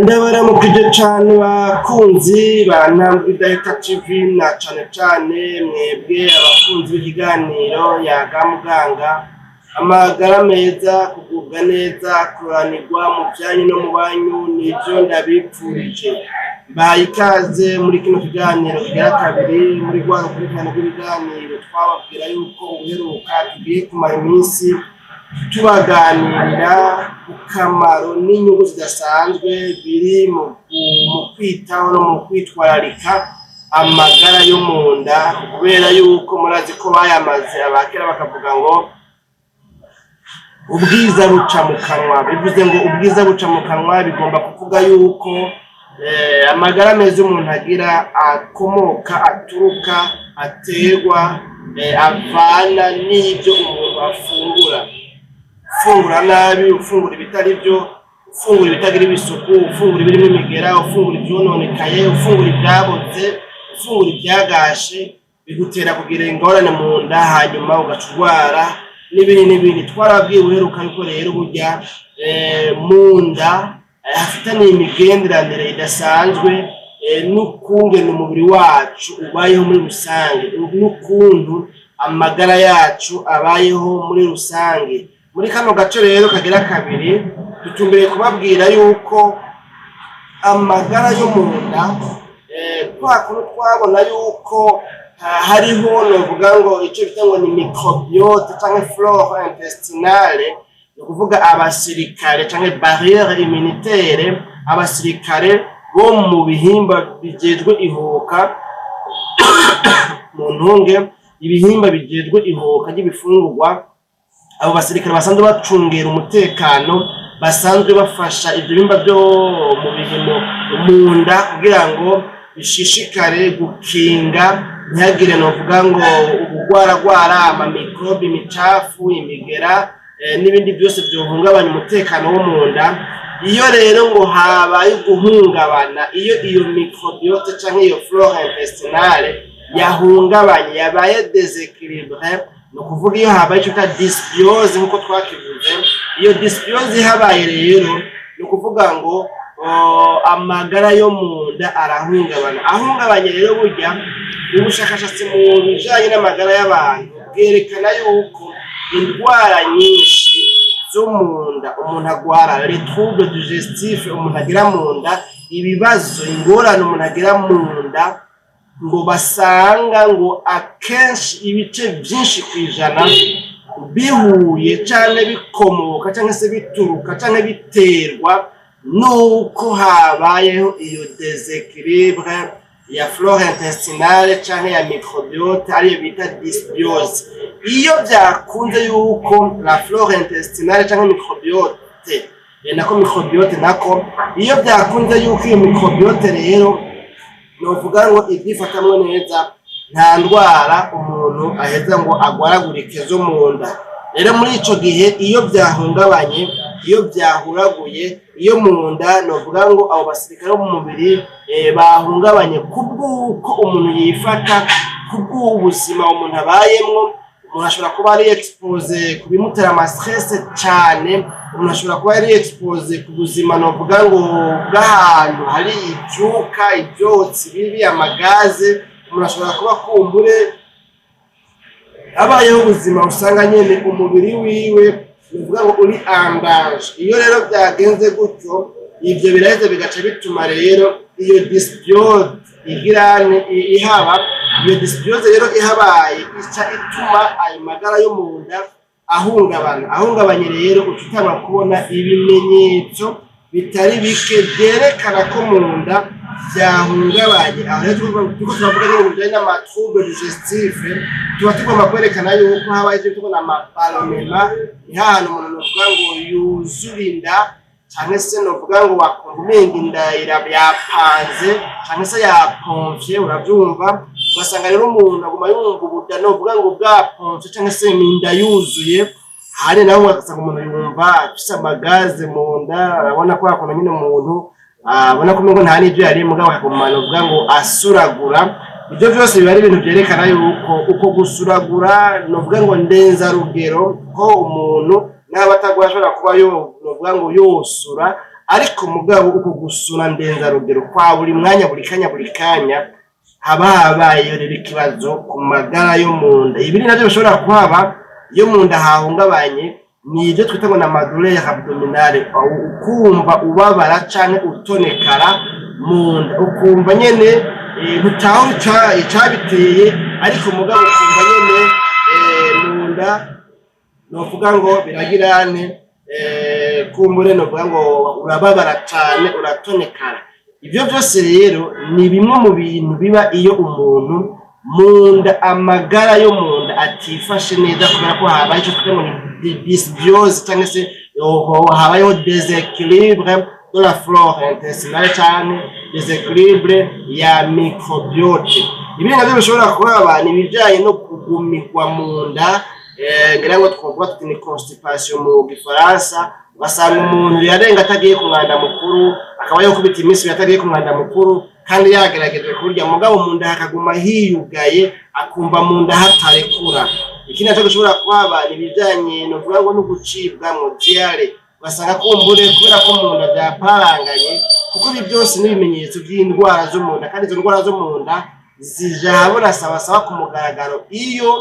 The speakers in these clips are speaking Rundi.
Ndabaramukije cane bakunzi ba Ntambwe Idahita TV, na cane cane mwebwe abakunzi b'ikiganiro Yaga Muganga. Amagara meza, kugubwa neza, kuranirwa mu vyanyu no mu banyu, nivyo ndabipfurije. Mbahaye ikaze muri kino kiganiro kigira kabiri muri rwa rukurikirane rw'ibiganiro twababwira yuko ubuheruka tugiye kumara iminsi tubaganirira ku kamaro n'inyungu zidasanzwe biri mu kwitaho no mu kwitwararika amagara yo mu nda, kubera yuko murazi ko bayamaze abakera bakavuga ngo ubwiza buca mu kanwa. Bivuze ngo ubwiza buca mu kanwa, bigomba kuvuga yuko amagara meza umuntu agira akomoka, aturuka, aterwa, avana n'ibyo umuntu afungura. Ufungura nabi, ufungura ibitari byo, ufungura ibitagira ibisuku, ufungura ibirimo imigera, ufungura ivyononekaye, ufungura ibyaboze, ufungura ibyagashe, bigutera kugira ingorane mu nda, hanyuma ugaca urwara n'ibindi n'ibindi. Twarabwiye uheruka yuko rero burya mu nda hafitaniye imigenderanire idasanzwe n'ukungene umubiri wacu ubayeho muri rusange, n'ukuntu amagara yacu abayeho muri rusange. Muri kano gace rero kagira kabiri, dutumbereye kubabwira yuko amagara yo mu nda, kwa kuntu twabona yuko hariho novuga ngo ico bita ngo ni microbiote canke flore intestinale, ni ukuvuga abasirikare canke barrière immunitaire, abasirikare bo mu bihimba bijejwe ihoka, mu ntunge, ibihimba bijejwe ihoka ry'ibifungurwa, abo basirikare basanzwe bacungera umutekano, basanzwe bafasha ivyo bihimba byo mu bihimo mu nda kugira ngo bishishikare gukinga ntihagire novuga ngo ubugwaragwara, amamikrobe, imicafu, imigera, n'ibindi byose byohungabanya umutekano wo mu nda. Iyo rero ngo habaye guhungabana, iyo iyo microbiote canke iyo flore intestinale yahungabanye, yabaye déséquilibré, ni ukuvuga iyo habaye ico bita dysbiose nk'uko twakivuze, iyo dysbiose ihabaye rero, ni ukuvuga ngo amagara yo mu nda arahungabana. Ahungabanye rero, burya ubushakashatsi mu bijanye n'amagara y'abantu bwerekana yuko indwara nyinshi zo mu nda umuntu agwara, les troubles digestifs umuntu agira mu nda, ibibazo, ingorane umuntu agira mu nda, ngo basanga ngo akenshi ibice byinshi 100 bihuye canke bikomoka canke se bituruka canke biterwa nuko habayeho iyo déséquilibre ya flore intestinale canke ya microbiote, ariyo bita dysbiose. Iyo byakunze yuko la flore intestinale canke microbiote, nako microbiote nako, iyo byakunze yuko iyo microbiote rero novuga ngo ibyifatamwo neza, nta ndwara umuntu aheza ngo agwaragurike zo mu nda. Rero muri ico gihe iyo byahungabanye, iyo byahuraguye, iyo mu nda novuga ngo abo basirikare bo mu mubiri bahungabanye kubw'uko umuntu yifata, kubw'ubuzima umuntu abayemwo, umuntu ashobora kuba ari exposé ku bimutera ama stress cane, umuntu ashobora kuba ari exposé ku buzima novuga ngo bw'ahantu hari ivyuka, ivyotsi bibi, ama gaz, umuntu ashobora kuba kumbure abayeho ubuzima usanga nyene umubiri wiwe nuvuga ngo uri en danger. Iyo rero byagenze gutyo, ivyo biraheza bigaca bituma rero iyo dysbiose igirane ihaba. Iyo dysbiose rero ihabaye, ica ituma ayo magara yo mu nda ahungabana. Ahungabanye rero, uca utangura kubona ibimenyetso bitari bike vyerekana ko mu nda vyahungabanye. Aho rero turiko turavuga nyene mu bijanye n'ama troubles digestifs, tuba tugomba kwerekana yuko habaye ivyo tubona ama ballonnements, ni hahantu umuntu novuga ngo yuzura inda, canke se novuga ngo wakumva umenga inda yapanze canke se yapomfye. Uravyumva, ugasanga rero umuntu aguma yumva ubuda novuga ngo bwapomfye canke se inda yuzuye. Hari naho ugasanga umuntu yumva afise ama gaz mu nda, urabona ko hakuntu nyene umuntu abona ko umengo nta n'ivyo yariye, mugabo akaguma novuga ngo asuragura. Ivyo vyose biba ari ibintu vyerekana yuko uko gusuragura novuga ngo ndenzarugero, ko umuntu n'aba atagwaye ashobora kuba yo novuga ngo yosura. Ariko mugabo uko gusona ndenzarugero kwa buri mwanya, buri kanya, buri kanya, haba habayeho rero ikibazo ku magara yo mu nda. Ibindi navyo bishobora kuhaba iyo mu nda hahungabanye ni ibyo twita ngo na ma douleurs abdominales, ukumva ubabara canke utonekara mu nda, ukumva nyene ntutahura icabiteye, ariko mugabo ukumva nyene mu nda novuga ngo biragirane, kumbure novuga ngo urababara cane, uratonekara. Ivyo vyose rero ni bimwe mu bintu biba iyo umuntu mu nda, amagara yo mu nda atifashe neza, kubera ko habaye ico twita ngo ni dysbiose, cyangwa se habayeho déséquilibre de la flore intestinale canke déséquilibre ya microbiote. Ibindi navyo bishobora kuhaba ni ibijanye no kugumirwa mu nda, ngira ngo twovuga tuti ni constipation mu gifaransa. Ugasanga umuntu yarenga atagiye ku mwanda mukuru, akaba yokubita iminsi ibiri atagiye ku mwanda mukuru, kandi yagerageje kurya, mugabo mu nda hakaguma hiyugaye, akumva mu nda hatarekura. Ikindi naco gishobora kuhaba ni ibijanye novuga ngo no gucibwamwo, diarrhée. Ugasanga kumbure kubera ko mu nda vyaparanganye, kuko ibi byose ni ibimenyetso by'indwara zo mu nda, kandi izo ndwara zo mu nda zija ahabona sawasawa ku mugaragaro iyo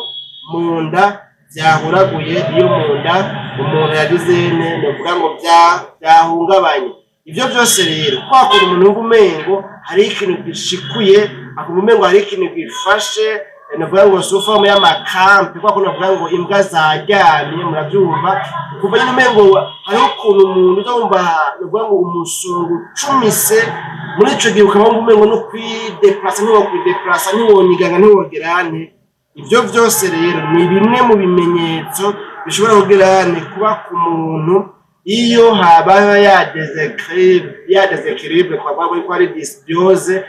mu nda vyahuraguye, iyo mu nda umuntu yagize novuga ngo vyahungabanye. Ivyo vyose rero, kwa kuntu umuntu yumva umengo hariho ikintu gishikuye, akumva umengo hariho ikintu gifashe, novuga ngo sous forme y'ama crampes, kwa kuntu bavuga ngo imbwa zaryamye, muravyumva, ukumva nyene umengo hariho ukuntu umuntu uza wumva novuga ngo umusongo ucumise. Muri ico gihe ukaba wumva umengo no kwideplasa ntiwokwideplasa, ntiwoniganga, ntiwogerane. Ivyo vyose rero ni bimwe mu bimenyetso bishobora kugira kuba ku muntu iyo habayeho ya déséquilibre twavuga ko ari dysbiose,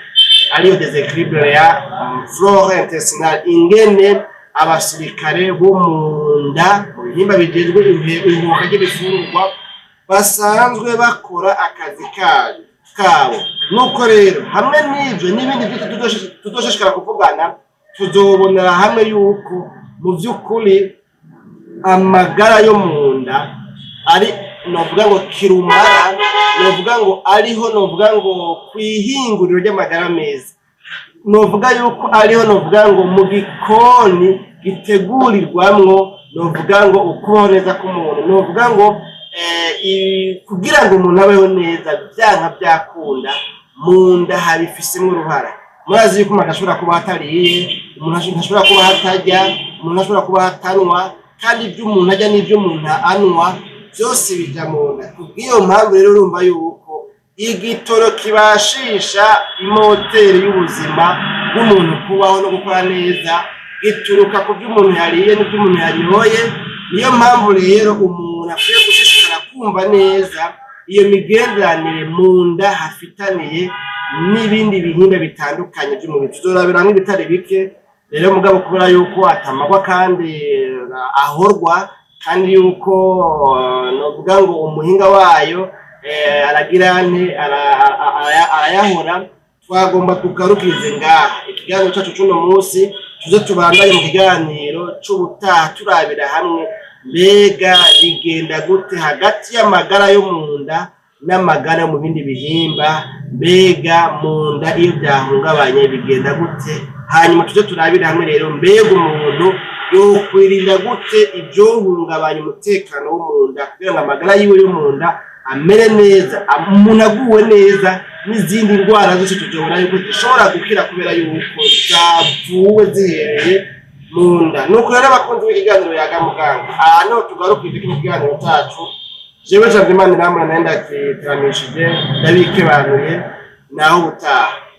ariyo déséquilibre ya flore intestinale, ingene abasirikare bo mu nda, mu bihimba bijejwe ihuha ry'ibifungurwa, basanzwe bakora akazi kabo. Nuko rero hamwe n'ivyo n'ibindi vyinshi tuzoshishikara kuvugana, tuzobonera hamwe yuko mu vy'ukuri amagara yo mu nda ari novuga ngo kirumara, novuga ngo ariho, novuga ngo kwihinguriro ry'amagara meza, novuga yuko ariho, novuga ngo mu gikoni gitegurirwamwo, novuga ngo ukubaho neza k'umuntu, novuga ngo kugira ngo umuntu abeho neza, vyanka vyakunda mu nda habifisemwo uruhara. Murazi yuko umuntu ashobora kuba atariye, umuntu ntashobora kuba atarya, umuntu ashobora kuba atanywa, kandi ibyo umuntu arya n'ibyo umuntu anywa byose bija mu nda. Kubw'iyo mpamvu rero urumva yuko igitoro kibashisha imoteri y'ubuzima bw'umuntu kubaho no gukora neza gituruka ku byo umuntu yariye n'ibyo umuntu yanyoye. Niyo mpamvu rero umuntu akwiye gushishikara kumva neza iyo migenderanire mu nda hafitaniye n'ibindi bihimba bitandukanye by'umubiri. Tuzorabira hamwe ibitari bike rero, mugabo kubera yuko atamagwa kandi ahorwa, kandi yuko novuga ngo umuhinga wayo aragira nte, arayahora, twagomba tugarukirize ngaha ikiganiro cyacu c'uno munsi. Tuze tubandanye mu kiganiro c'ubutaha, turabira hamwe mbega bigenda gute hagati y'amagara yo mu nda n'amagara yo mu bindi bihimba, mbega mu nda iyo byahungabanye bigenda gute. Hanyuma tuze turabire hamwe rero mbega umuntu yokwirinda gute ibyohungabanya umutekano wo mu nda, kugira ngo amagara yiwe yo mu nda amere neza. Umuntu aguwe neza, n'izindi ndwara zose tuzobona yuko zishobora gukira, kubera yuko zavuwe zihereye mu nda. Nuko rero, abakunzi b'ikiganiro Yaga Muganga, aha niho tugarukije kino kiganiro cacu. Jewe Janvier Imana iramura nayo ndakiteramishije, ndabikebanuye, naho ubutaha.